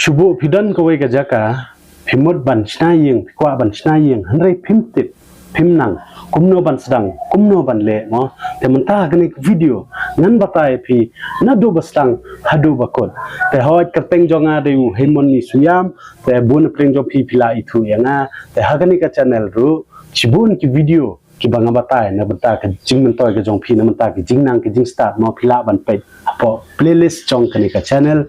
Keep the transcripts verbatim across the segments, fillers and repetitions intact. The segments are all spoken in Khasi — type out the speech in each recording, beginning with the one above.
Shu buh phi don kawei ka jaka, phi mut ban shna ïing, phi kwah ban shna ïing, hynrei phim tip, phim nang kumno ban sdang, kumno ban leh mo. Te mynta ha kane ka video ngan batai phi naduh ba sdang haduh ba kut. Te hoi, kyrteng jong nga dei u Heimon Ni Suyam. Te bun na pdeng jong phi phi la ithuh ïa nga. Te ha kane ka channel ruh shibun ki video kiba nga batai na bynta ka jingmyntoi ka jong phi, na bynta ka jingnang ka jingstad mo, phi lah ban peit hapoh playlist jong kane ka channel.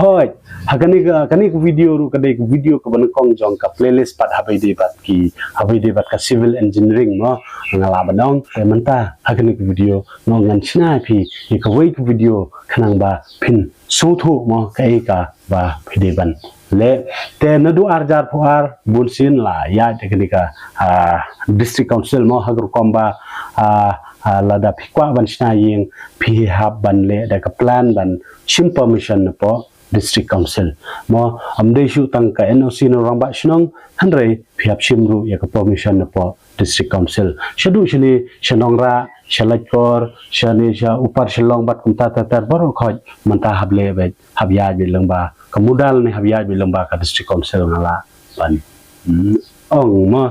Hoi, ha kane ka, kane ka video ruh ka dei ka video kaba nyngkong jong ka playlist pat, haba ïadei bad ki, haba ïadei bad ka civil engineering mo, nga lah ban ong. Te mynta ha kane ka video ngan shna ïa phi ïa kawei ka video khnang ba phin sngewthuh mo kaei kaba phi dei ban leh. Te naduh ar hajar arphew ar bunsien la ïaid da kane ka, ah, District Council mo, ha ka rukom ba, ah, ah, lada phi kwah ban shna ïing phi hap ban leh da ka plan ban shim permission napoh District Council mo. Ym dei shuh tang ka N O C na u rangbah shnong, hynrei phi hap shim ruh ïa ka permission napoh District Council. Shaduh shane sha Nongrah, sha Laitkor, shane sha u Par Shillong bad kumta ter ter baroh khoit mynta hap leh beit, hap ïaid beit lyngba ka Mudal ne hap ïaid beit lyngba ka District Council, nga lah ban, hmm, ong mo.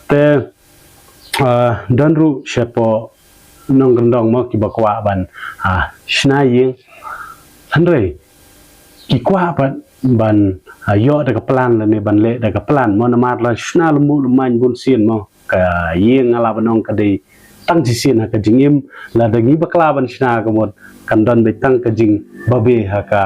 Te, ah, don ruh shapoh nongkyndong mo kiba kwah ban, ah, shna ïing, hynrei ki kwah pat ban, ah, ïoh da ka plan lane ban leh da ka plan mo, namar la shna lymmuh lymmaiñ bunsien mo, ka ïing nga lah ban ong ka dei tang shisien ha ka jingim. Lada ngi bakla ban shna ka mut kan don beit tang ka jingbabe ha ka,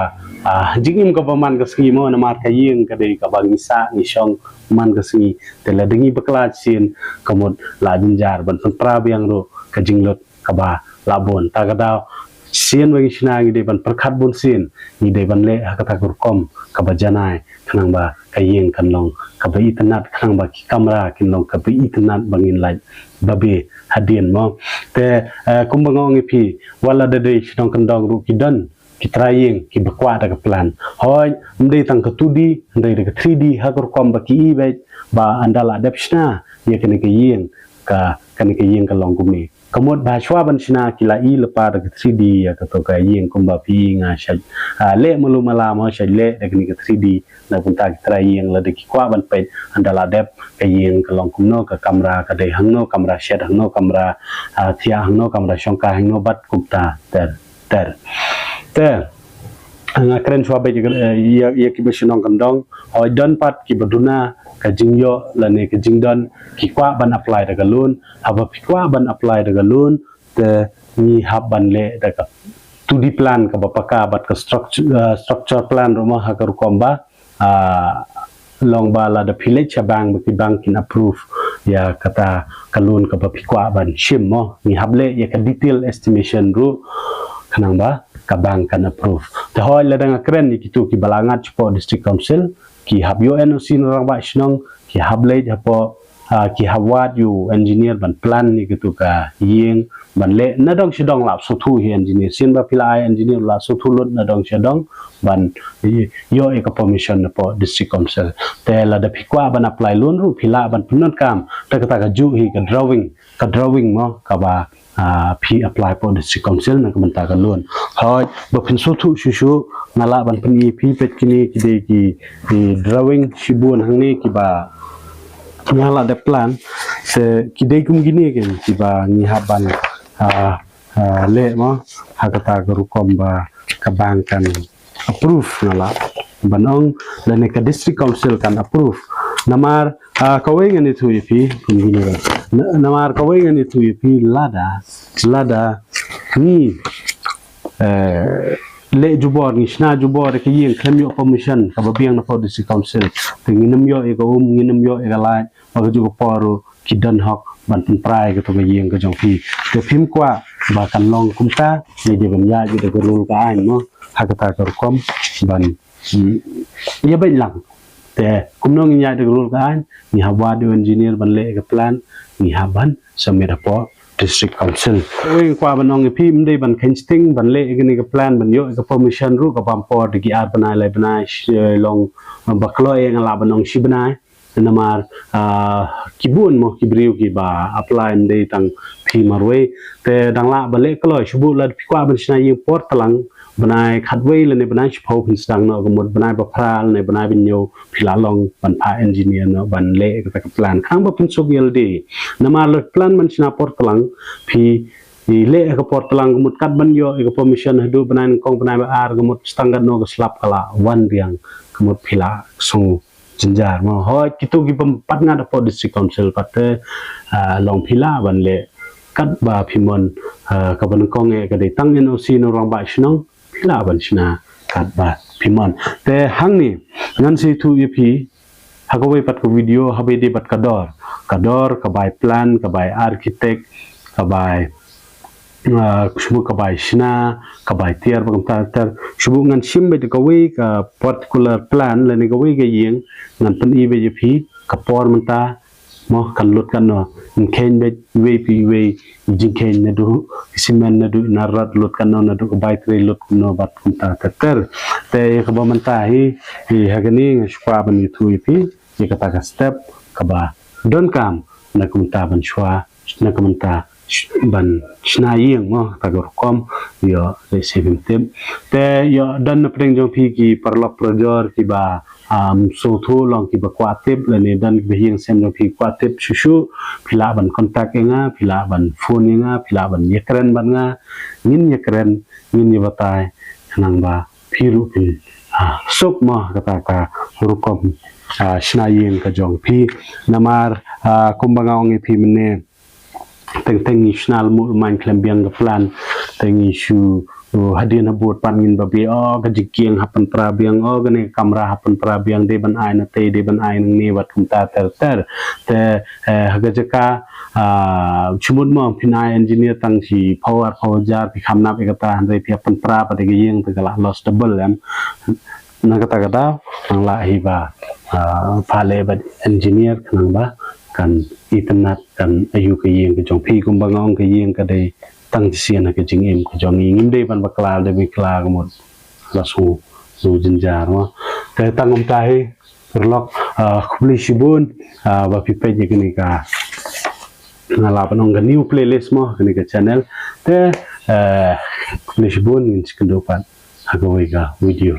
ah, jingim kaba man ka sngi mo, namar ka ïing ka dei kaba ngi sah ngi shong man ka sngi. Te lada ngi bakla shisien ka mut la jynjar ban pynpra biang ruh ka jinglut kaba lah bun. Ta ka daw shisien ba ngi shna ngi dei ban pyrkhat bunsien, ngi dei ban leh ha kata ka rukom kaba janai, khnang ba ka ïing kan long kaba itynnat, khnang ba ki kamra kin long kaba itynnat ba ngin lait babe hadien mo. Te, eh, kumba nga ong ïa phi, wat lada dei shnong kyndong ruh ki don ki trai ïing kiba kwah da ka plan. Hoi, ym dei tang ka two D, hynrei da ka three D, ha ka rukom ba ki i beit ba ynda la dep shna ïa kane ka ïing, ka, kane ka ïing ka long kumne. Ka mut ba shuwa ban shna ki la i lypa da ka three D ïa kato ka ïing, kumba phi i nga shait, ah, leh malu mala mo, shait leh da kane ka three D na bynta ki trai ïing, lada ki kwah ban peit ynda la dep ka ïing ka long kumno, ka kamra ka dei hangno, kamra shet hangno, kamra, ah, thiah hangno, kamra shongkai hangno bad kumta ter ter. Te nga kren shuwa beit, eh, ïa, ïa kiba shnong kyndong, hoi, don pat kiba duna ka jingïoh lane ka jingdon, ki kwah ban apply da ka loan. Haba phi kwah ban apply da ka loan, te ngi hap ban leh da ka two D plan kaba paka bad ka structure, eh, structure plan ruh mo, ha ka rukom ba, ah, long ba lada phi leit sha bank ba ki bank kin approve ïa kata ka loan kaba phi kwah ban shim mo, ngi hap leh ïa ka detail estimation ruh khnang ba ka bank kan approve. Te hoi, lada nga kren ïa kito kiba la ngat shapoh District Council, ki hap ïoh N O C na u rangbah shnong, ki hap leit hapoh, ah, ki hap wad ïa u engineer ban plan ïa kito ka ïing, ban leh nadong shadong, la sngewthuh hi engineer, sien ba phi la ai engineer la sngewthuh lut nadong shadong ban ïoh ïa ka permission napoh District Council. Te lada phi kwah ban apply loan ruh phi lah ban pyndonkam da kata kajuh hi ka drawing, ka drawing mo, kaba, ah, phi apply hapoh District Council na ka bynta ka loan. Hoi, ba phin sngewthuh shuh shuh, nga lah ban pyni ïa phi, peit kine ki dei ki, ki drawing shibun hangne kiba nga la dep plan. Te ki dei kum kine ki, kiba ngi hap ban, ah, ah, leh mo, ha kata ka rukom ba ka bank kan approve, nga lah ban ong, lane ka District Council kan approve. Namar, ah, kawei ngan ïathuh ïa phi, kum kine ba. Na-, namar kawei ngan ïathuh ïa phi, lada, lada ngi, eh, leh jubor, ngi shna jubor ïa ka ïing khlem ïoh permission kaba biang napoh District Council, te ngin ym ïoh ïa ka um, ngin ym ïoh ïa ka light, bad kajuh ka por ruh ki don hok ban pynpra ïa kato ka ïing ka jong phi. Te phim kwah ba kan long kumta, ngi dei ban ïaid da ka rule ka aiñ mo, ha kata ka rukom ban, hmm, ïa beit lang. Te kumno ngin ïaid da ka rule ka aiñ? Ngi hap wad ïa u engineer ban leh ïa ka plan, ngi hap ban submit hapoh District Council. Kawei nga kwah ban ong ïa phi, ym dei ban kheiñ sting ban leh ïa kane ka plan, ban ïoh ïa ka permission ruh ka bam por da ki ar bnai lai bnai, shi long ba kloi, nga lah ban ong shi bnai. Namar, ah, ki bun mo ki briew kiba apply, ym dei tang phi marwei. Te dang lah ba leh kloi, shu buh lada phi kwah ban shna ïing por tlang, bnai khatwei lane bnai shiphew phin sdang noh ka mut bnai ba phra lane bnai ba hynñiew phi la long ban phah engineer noh ban leh kata ka plan. Khnang ba pynsuk ïalade. Namar lada plan ban shna por tlang phi leh ka por tlang ka mut kat ban ïoh ka permission haduh bnai nyngkong bnai ba ar ka mut sdang katno ka slap ka la wan biang ka mut phi la sngew jynjar mo. Hooid kito ki pynpat ngat hapoh District Council pat te, ah, long phi lah ban leh kat ba phi mon, ah, kaba nyngkong eh ka dei tang N O C na u rangbah shnong phi lah ban shna kat ba phi mon. Te hangne ngan sa ïathuh ïa phi ha kawei pat ka video haba ïadei bad ka dor. Ka dor, ka bai plan, ka bai architect, ka bai, ah, shu ka bai shna, ka bai tiar bad kumta ter. Shu ngan shim beit kawei ka particular plan lane kawei ka ïing ngan pyni beit ïa phi ka por mynta mo kan lut katno. Ngan kheiñ beit iwei pa iwei, jingkheiñ naduh cement naduh nar rot lut katno, naduh ka bai trei lut katno bad kumta ter ter. Te ïa kaba mynta hi, hi ha kane nga shu kwah ban ïathuh ïa phi ïa kata ka step kaba donkam na ka mynta ban shuwa, na ka mynta sh-, ban shna ïing mo, kata ka rukom. Ïoh, lehse phim tip. Te ïoh don na pdeng jong phi ki paralok parajor kiba, um, sngewthuh long kiba kwah tip lane don kiba ha ïing sem jong phi kwah tip shuh shuh, phi lah ban contact ïa nga, phi lah ban phone ïa nga, phi lah ban ïakren bad nga. Ngin ïakren, ngin ïabatai khnang ba phi ruh phin, ah, suk mo kata ka rukom, ah, shna ïing ka jong phi. Namar, ah, kumba nga ong ïa phi mynne, teng teng ngi shna lmuh lmain khlem biang ka plan, teng ngi shu, uh, hadien habud pat ngin ba biang, oh ka jingkieng hap pynpra biang, oh kane ka kamra hap pynpra biang, dei ban ai na tei, dei ban ai nangne bad kumta ter ter. Te, eh, ha ka jaka, ah, shu mut mo phin ai engineer tang shiphew arphew hajar, phi kham nap ïa kata, hynrei phi hap pynpra pat ïa ka ïing te ka la loss double em. Na kata ka daw nang lah hi ba, ah, phah leh bad engineer khnang ba kan itynnad kan ïoh ka ïing ka jong phi. Kumba nga ong ka ïing ka dei tang shisien ha ka jingim ka jong ngi. Ngim dei ban bakla, dei bakla ka mut la sngew, sngew jynjar mo. Te tang kumta hi paralok, ah, khublei shibun, ah, ba phi peit ïa kane ka, nga lah ban ong ka new playlist mo, kane ka channel. Te, eh, khublei shibun, ngin sa ïakynduh pat ha kawei ka video.